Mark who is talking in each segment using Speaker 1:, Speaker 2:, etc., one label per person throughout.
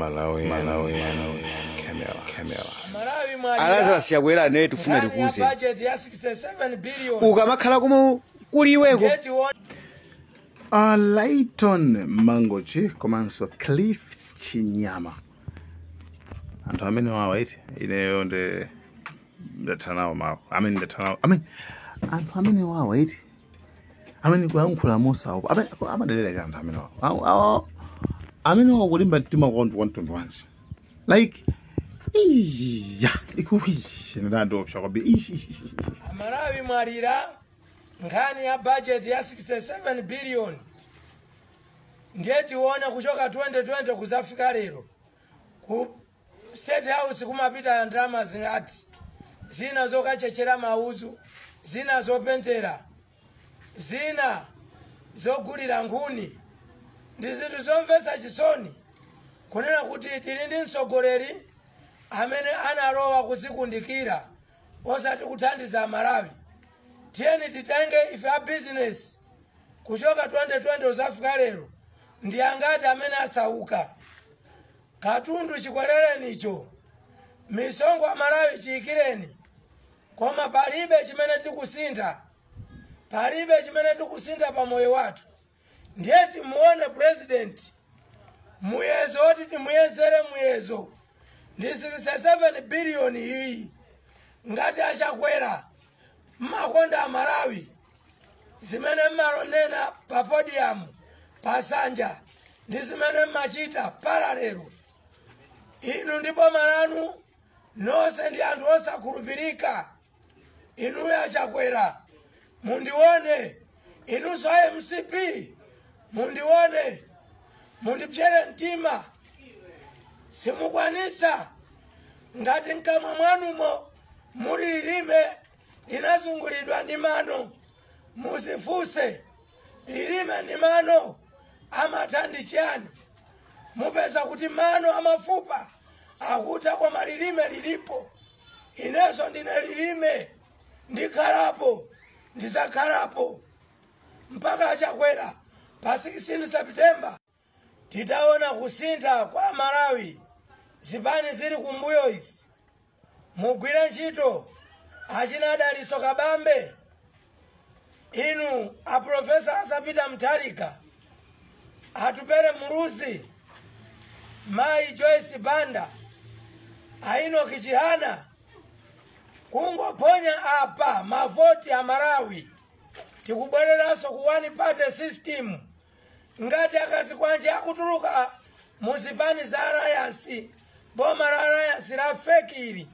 Speaker 1: Malawi, Malawi, Camera, Camera.
Speaker 2: Malawi mwalira.
Speaker 3: Alazarus Chakwera, ne tifuna
Speaker 2: Nkhani ya
Speaker 3: tikuze
Speaker 2: budget ya 67 billion.
Speaker 3: Ukamakhala kumu kuliweko.
Speaker 2: Ndiye tione.
Speaker 1: Layton Mangochi komanso Cliff Chinyama, anthu amene wawa iti ineyo ndi ndatha nawo mawu amene ndatha nawo amene anthu amene wawa iti amene kuyankhula mosaopa amene amadelera cha anthu amene wawa amene wawa kulimba mtima kwa mtundu wanji, like iya ikuwishe ndandiopsa kwambiri.
Speaker 2: Malawi mwalira. Nkhani ya budget ya 67 billion, ndiye tione kuchoka 2020 kuzafika lero, ku State House kumapita ndalama zingati? Zina zokachechera maudzu, zina zopentera, zina zogulira nkhuni. Ndi zinthu zomvetsa chisoni kunena kuti tili ndi mtsogoleri amene analowa kuzikundikira, osati kuthandiza Malawi. Tiyeni titenge ife a business, kuchoka 2020 uzafika lero, ndi angati amene asauka? Katundu chikwererenicho, misonkho Amalawi chiyikireni, koma palibe chimene tikusintha, palibe chimene tikusintha pa moyo wathu. Ndiye timuone president, muyezo oti timuyezere muyezo ndi 67 billion iyi. Ngati aChakwera mmakonda Amalawi, zimene mmalonena pa podium pasanja ndi zimene mmachita parallel, inu ndi boma lanu nonse ndi anthu osakhulupirika. Inuyo aChakwera mundione, inunso a MCP mundione, mundipyere mtima, simukwanitsa. Ngati mkamwa mwanumo muli lilime linazungulidwa ndi mano, muzifunse lilime ndi mano amatha ndi chiyani. Mupeza kuti mano amafupa akutha, koma lilime lilipo. Inenso ndine lilime, ndikhalapo, ndizakhalapo mpaka aChakwera pa 16 September titaona kusintha kwa Malawi. Zipani zili kumbuyo izi, mugwire ntchito. Achina Daliso Kabambe, inu aprofesa Asapita Mtharika, Atupere Muluzi, Mayi Joyce Banda, Ainoki Chihana, kungoponya apa mavoti a Malawi, tikubwereranso ku one party system. Ngati akazikwanje akutuluka muzipani za alliance, boma la alliance la fake ili,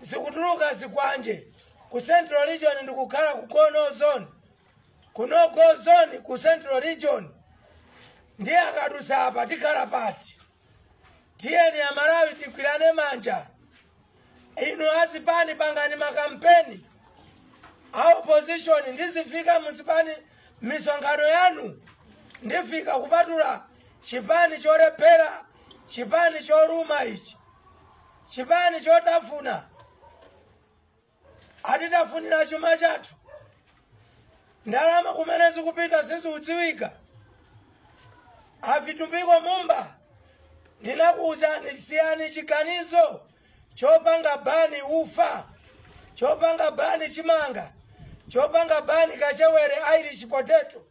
Speaker 2: zikutuluka zikwanje ku Central Region, ndikukhala ku no zone, ku no go zone ku Central Region, ndiye akadusa apa tikhala pati? Tiyeni Amalawi tigwirane manja. Inu azipani, pangani makampeni a opposition, ndizifika muzipani misonkhano yanu, ndifika kupatula chipani cholephera, chipani choluma ichi, chipani chotafuna, atitafunira chuma chathu. Ndalama kumene zikupita sizikudziwika. Avitumbiko Mumba, ndinakuwuzani, siyani chiganizo chopanga ban ufa, chopanga ban chimanga, chopanga ban kachewere, Irish potato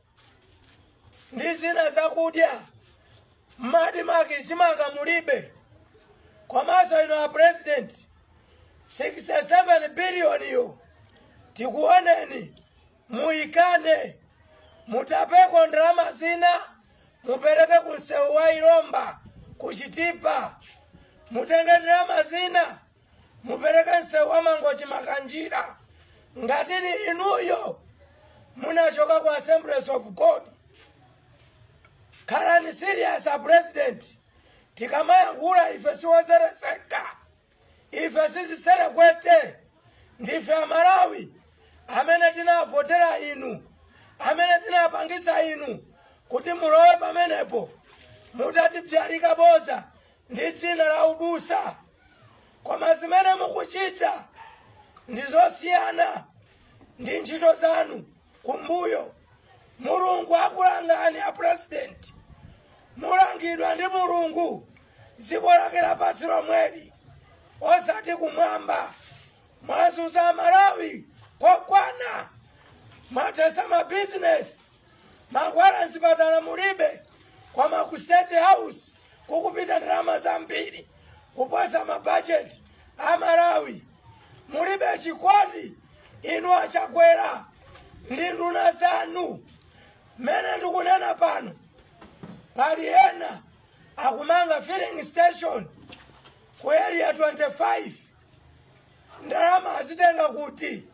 Speaker 2: ndi zina zakudya. Mmadimaki chimanga mulibe. Komanso ino a president, 67 billion yo tikuoneni, muyikane, mutapeko ndalama zina, mupereke ku msewu wa Ilomba kuChitipa, mutenge ndalama zina, mupereke msewu wa Mangochi Makanjira. Ngatini inuyo munachoka ku Assemblies of God, khalani serious a president. Tikamayankhula ife siwozereseka, ife siziserekwete, ndife Amalawi amene tinavotera inu, amene tinapangisa inu kuti mulowe pamenepo, mutatibzalika bodza ndi dzina la ubusa. Koma zimene mukuchita ndi zosiyana ndi ntchito zanu kumbuyo. Mulungu akulangani a president, mulangidwa ndi Mulungu. Dziko lake lapansi lomweli, osati kumwamba. Mwazuza Malawi kokwana, mwatesa mabizinesi, mankhwala mzipatala mulibe, koma ku State House kukupita ndalama zambiri kuposa mabajeti a Malawi. Mulibe chikondi inu aChakwera ndi nduna zanu. Mmene ndikunena pano, pali ena akumanga filling station ku Area 25. Ndalama azitenga kuti?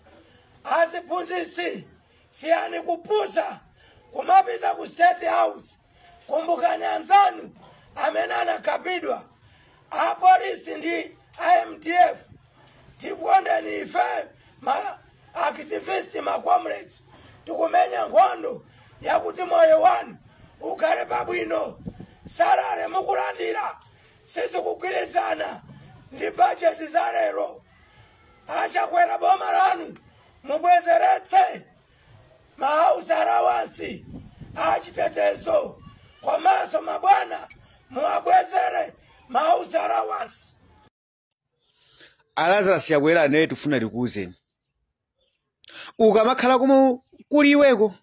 Speaker 2: Aziphunzitsi, siyani kupusa kumapita ku State House. Kumbukani anzanu amene anakhapidwa, apolisi ndi iMDF. Tikondeni ife ma activist, ma comrades, tikumenya nkhondo yakuti moyo wanu ukhale pabwino. Salary mukulandira sizikugwirizana ndi bajeti za lero. AChakwera, boma lanu mubwezeretse ma house allowance achitetezo, komanso mabwana muwabwezere ma house allowance.
Speaker 3: Alazarus Chakwera, naye tifuna tikuwuzeni, ukamakhala kumo kuli iweko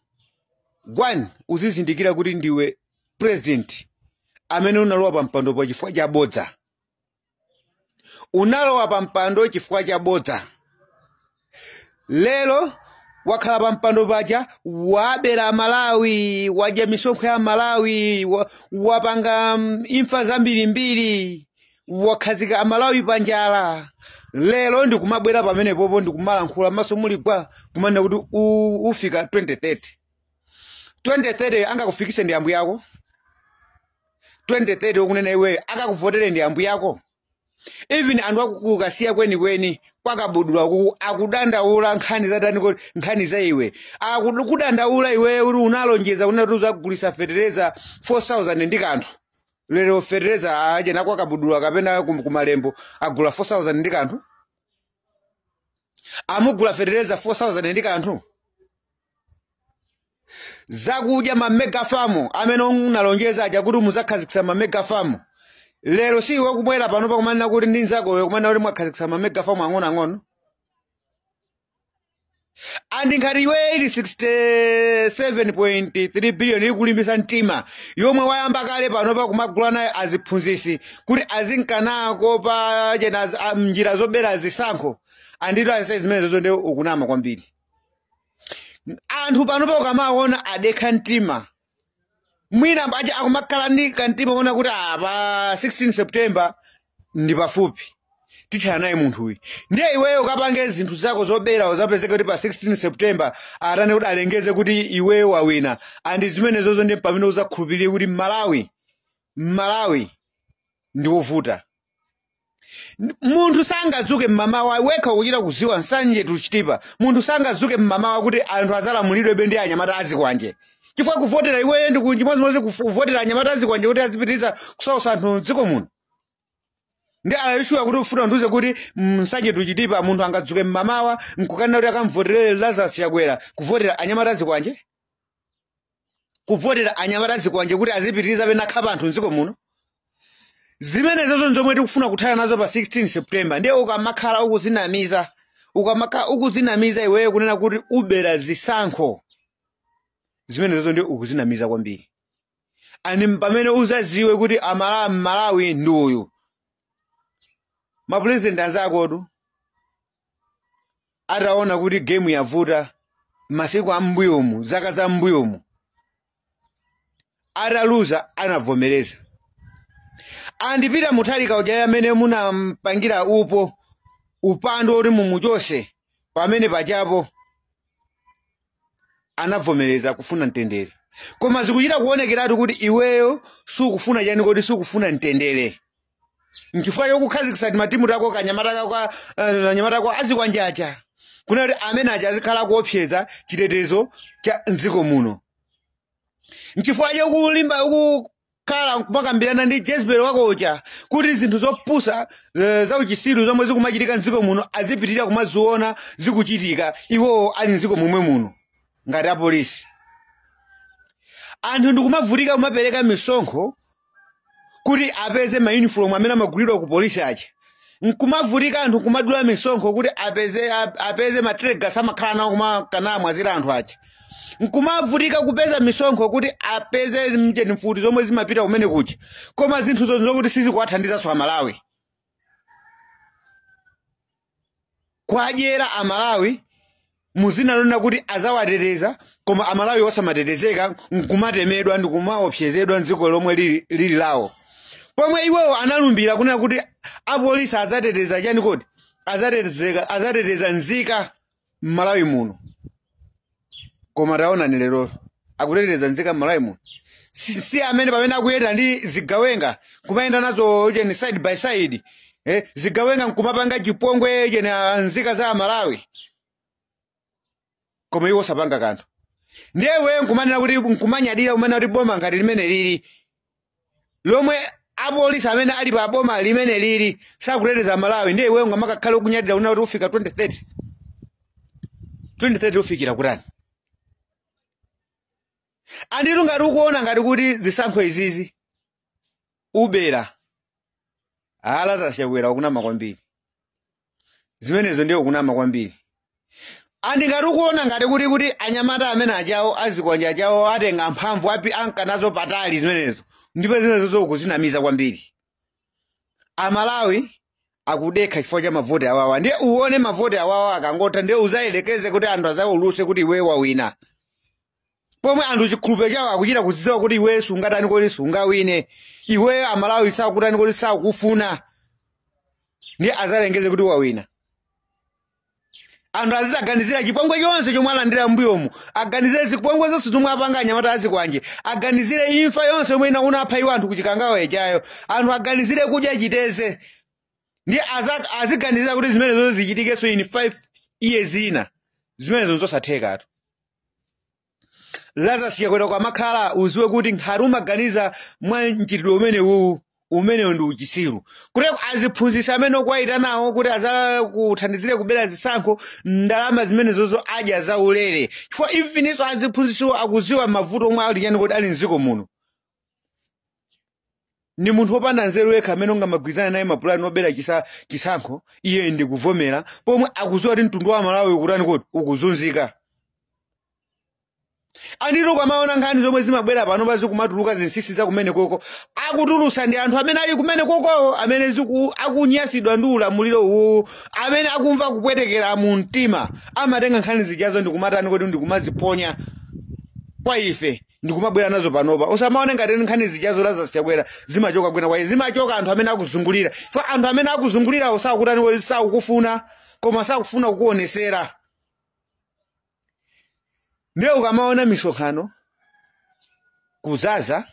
Speaker 3: gwani, uzizindikira kuti ndiwe president amene unalowa pa mpando pa chifukwa chabodza. Unalowa pa mpando chifukwa chabodza. Lero wakhala pa mpando paja, wabera Malawi, wadya misonkho ya Malawi, wapanga imfa zambirimbiri, wakhazika Amalawi pa njala. Lero ndikumabwera pamenepopo, ndikumalankhula maso muli gwa, kumanena kuti ufika 2030. 2030 angakufikise ndi ambuye yako? 2030 ukunena iweyo, akakuvotere ndi ambuye yako? Even anthu akukasiya kwenikweni kwakabudula kuku akudandaula nkhani zatani kodi? Nkhani za iwe, akudandaula iweyo kuti unalonjeza kunena kuti uzagulisa fetereza 4000 ndi kanthu. Lero fetereza aje nakwakabudula kapena kumalembo agula 4000 ndi kanthu? Amugula fetereza 4000 ndi kanthu? Zakudya, ma mega farm amene unalonjeza aja kuti muzakhazikitsa ma mega farm, lero si iwe kubwera pano pakumanena kuti ndi nzakoyo, kumanena kuti mwakhazikitsa ma mega farm ang'onoang'ono. Andi nkhati iwe ili 67.3 billion ikulimbisa mtima yomwe wayamba kale pano pakumagula nayo aziphunzisi kuti azinkanako pa chena mnjira zobera zisankho, andito azise zimenezo ndi ukunama kwambiri. Anthu pano pa ukamaona adekha mtima, mwina aja akumakhala ndi kamtima kuona kuti pa 16 September ndi pafupi, tithana naye munthuyu. Ndiye iweyo ukapange zinthu zako zobera, uzapezeka kuti pa 16 September atane kuti alengeze kuti iweyo wawina. Andi zimenezozo ndi pamene uzakhulupirire kuti Malawi, Malawi ndi wovuta. Munthu sangadzuke mmamawa wekha ukuchita kuziwa Nsanje tuchitipa. Munthu sangadzuke mmamawa kuti anthu azalamulidwebe ndi anyamata azikwanje, chifukwa kuvotera iweyo ndi chimodzimodzi kuvotera anyamata azikwanje kuti azipitiriza kusausa anthu mdziko muno. Ndi alayishuwa kuti ufuna ndiuze kuti Nsanje tuchitipa munthu angadzuke mmamawa nkukanena kuti akamvotere Lazarus Chakwera, kuvotera anyamata azikwanje, kuvotera anyamata azikwanje kuti azipitiriza pena khapa anthu mdziko muno? Zimenezozo nzomwe tikufuna kuthana nazo pa 16 September. Ndiye ukamakhala ukuzinamiza, ukamakhala ukuzinamiza iweyo kunena kuti ubera zisankho, zimenezozo ndi ukuzinamiza kwambiri. Ani pamene uzaziwe kuti amala Malawi ndi uyu, mapurezidenti anzakotu ataona kuti game yavuta masiku am'mbuyomu, zaka za m'mbuyomu, ataluza anavomereza. Andipita Mutharika uja amene munampangira upo upando woti mumuchose pamene pachapo, anavomereza kufuna mtendere. Koma zikuchita kuonekeratu kuti iweyo sukufuna chani kodi? Sukufuna mtendere. Nchifukwa chokukhazikitsa matimu tako, kanyamata kako, anyamata ako azikwanjacha, kuna kuti amene aja azikhala kuopseza chitetezo cha mdziko muno. Nchifukwa chokulimba ukukhala kumakambirana ndi Jezebel wakocha kuti zinthu zopusa zauchisiru zomwe zikumachitika mdziko muno azipitirira kumaziona zikuchitika iwowo ali mdziko momwe muno ngati apolisi. Anthu ndikumavutika kumapereka misonkho. Kuti apeze ma uniform amene amagulidwa ku polisi aja, nkumavutika anthu kumadula misonkho kuti apeze ma teargas amakhala nawo kumakanamwazira anthu aja, nkumavutika kupeza misonkho kuti apeze mjeni mfuti zomwe zimapita kumene kuja, koma zinthu zokuti sizikuwathandizanso Amalawi. Kwadyera Amalawi muzina lona kuti azawateteza, koma Amalawi osamatetezeka, nkumatemedwa ndi kumaopsezedwa mdziko lomwe lili lawo, pomwe iwowo analumbira kunena kuti apolisi azateteza chani kodi, azateteza nzika m'Malawi muno. Koma taonani lero akuteteza nzika m'Malawi muno si amene pamene akuyenda ndi zigawenga kumayenda nazo cheni side by side, zigawenga nkumapanga chipongwe cheni nzika za Malawi, koma iwo osapanga kanthu. Ndiye iweyo nkumanena kuti nkumanyadira kumanena kuti boma ngati limene lili lomwe apolisi amene ali pa boma limene lili sakuteteza Malawi, ndiye iweyo ngamakakhale ukunyadira kunena kuti ufika 2030. 2030 ufikira kutani? Anditu ngati ukuona ngati kuti zisankho izizi ubera, ala Chakwera ukunama kwambiri, zimenezo ndiye ukunama kwambiri. Andi ngati ukuona ngati kuti anyamata amene ajawo azikwanja ajawo atenga mphamvu api ankanazo patali, zimenezo ndipo zimenezo zokuzinamiza kwambiri. Amalawi akudekha chifukwa cha mavoti awawa, ndiye uone mavoti awawa akangotha, ndiye uzayelekeze kuti anthu azauluse kuti iwe wawina, pomwe anthu chikhulupiriro chawo akuchita kudziwa kuti iwe sungatani kodi sungawine, iwe Amalawi sakutani kodi sakufuna, ndiye azalengeze kuti wawina. Anthu azizaganizira chipongwe chonse chomwe alandira m'mbuyomu, aganizire zipongwe zonse zomwe apanga anyamata azikwanje, aganizire imfa yonse yomwe unapha iwo anthu kuchikangawa ichayo, anthu aganizire kudya chiteze, ndiye aziganizira kuti zimene zonse zichitikenso in 5 years ina, zimenezo zosathekatu. Lazarus Chakwera kwamakhala uziwe kuti nkhati umaganiza mwa mchitidwe umene uwu umenewo ndi uchisiru, kuti aziphunzitsa amene okuwayita nawo kuti azakuthandizire kubera zisankho, ndalama zimenezozo adya zaulere, chifukwa ivininso aziphunzitsiwo akuziwa mavuto omwe ali chani kodi ali mdziko muno. Ndi munthu wopanda nzeru yekha amene ungamagwirizana naye mapulani obera chisankho, iye ndi kuvomera pomwe akuziwa kuti mtundu wa Malawi ukutani kodi ukuzunzika. Anditu ukamaona nkhani zomwe zimabwera pano pa zikumatuluka zinsinsi za kumene koko, akutulusa ndi anthu amene ali kumene koko, amene akunyasidwa ndi ulamuliro uwu, amene akumva kupwetekera mu mtima, amatenga nkhani zijazo ndikumatani kodi ndikumaziponya kwa ife ndikumabwera nazo panopa. Usamaone ngati nkhani zijazo Lazarus Chakwera zimachoka kwina kwa ife, zimachoka anthu amene akuzungulira. Fa anthu amene akuzungulira sakutani kodi sakukufuna, koma sakufuna kukuonesera. Ndiye ukamaona misonkhano kuzaza,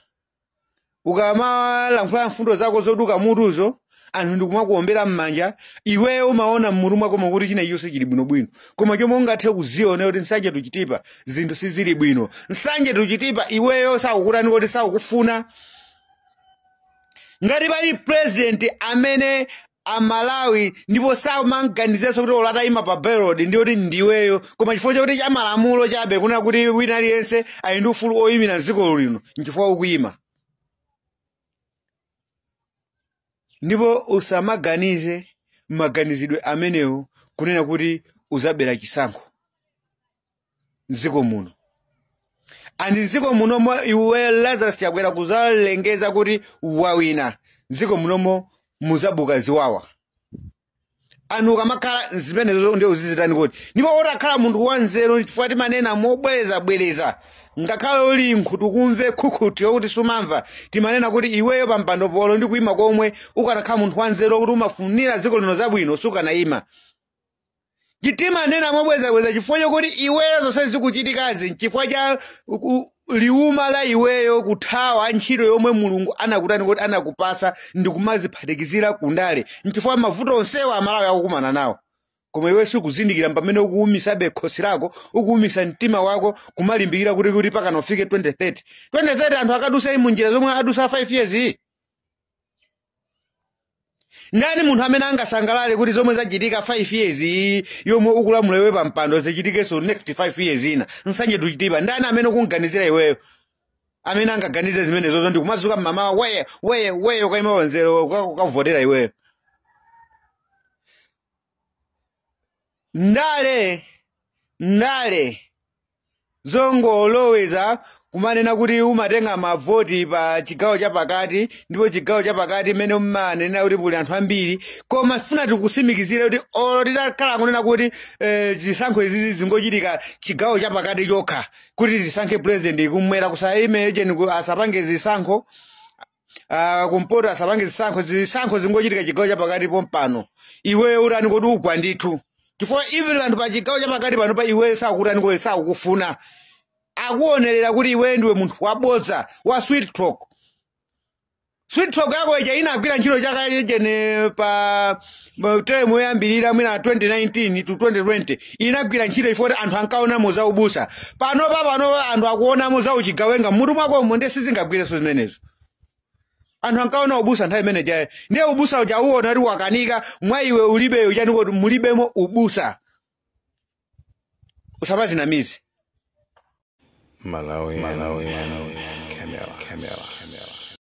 Speaker 3: ukamalankhula mfundo zako zoduka mutuzo, anthu ndikumakuombera m'manja, iweyo umaona mmutu mwako kuti china ichonse chili bwinobwino, koma chomwe ungathe kuziona kuti Nsanje tuchitipa zinthu sizili bwino. Nsanje tuchitipa iweyo sakukutani kodi sakukufuna. Ngati pali president amene Amalawi ndipo samanganizenso kuti olatayima pa ballot ndi kuti ndiweyo, koma chifukwa chakuti cha malamulo chabe kunena kuti wina aliyense ali ndi ufulu oyimira dziko lino, nchifukwa ukuyima. Ndipo usamaganize maganizidwe amenewo kunena kuti uzabera chisankho mdziko muno. Andi mdziko munomo iwe Lazarus Chakwera kuzalengeza kuti wawina, mdziko munomo muzabuka ziwawa. Anthu ukamakhala zimenezo ndiye uzizitani kuti, ndipo otakhala munthu wanzeru, chifukwa timanena mobwerezabwereza, ngakhale uli nkhutu kumve khukhuti yokuti sumamva, timanena kuti iweyo pa mpando polo ndi kuyima komwe ukanakhala munthu wanzeru kuti umafunira dziko lino zabwino sukanayima. Timanena mobwerezabwereza chifukwa chokuti iweyo zonse zikuchitikazi chifukwa cha liuma la iweyo kuthawa ntchito yomwe Mulungu anakutani kuti anakupasa ndi kumaziphatikizira kundale, nchifukwa mavuto onsewa Amalawi akukumana nawo. Koma iwe sukuzindikira pamene ukuwumisabe khosi lako, ukuwumisa mtima wako kumalimbikira kuti pakana ufike 2030. 2030 anthu akadusa mu njira zomwe adusa 5 years iyi. Ndani munthu amene angasangalale kuti zomwe zachitika 5 years iyi yomwe ukulamula iwe pa mpando zichitikenso next 5 years ina? Nsanje tuchitipa ndani amene ukunganizira iweyo? Amene angaganize zimenezozo ndi kumadzuka mmamawa weye weye weye ukaima pamzere ukavotera iweyo. Ndale ndale zongoloweza kumanena kuti umatenga mavoti pa chigawo chapakati, ndipo chigawo chapakati mmene umanena kuti muli anthu ambiri, koma funa tikusimikizire kuti olo titakhala kunena kuti zisankho izizi zingochitika chigawo chapakati chokha kuti tisankhe president, kumwera kusaime ejeni asapange zisankho, kumpoto asapange zisankho, zisankho zingochitika chigawo chapakati pompano, iweyo utani kodi? Ugwa ndithu, chifukwa even anthu pa chigawo chapakati pano pa iweyo sakutani kodi, sakukufuna. Akuonerera kuti iwe ndiwe munthu wabodza wa sweet talk. Sweet talk yako ija inagwira ntchito chaka chene pa term yoyambirira, mwina 2019 to 2020 inagwira ntchito ifoti anthu ankaonamo za ubusa. Panopa panopa anthu akuonamo za uchigawenga mmutu mwakomo, ndiye sizingagwirenso zimenezo. Anthu ankaona ubusa nthawi imene jayo, ndiye ubusa uja uona kuti wakanika mwa iwe, ulibe uchani kuti mulibemo ubusa, usamazinamize.
Speaker 1: Malawi, Malawi, Camera, Camera, Camera.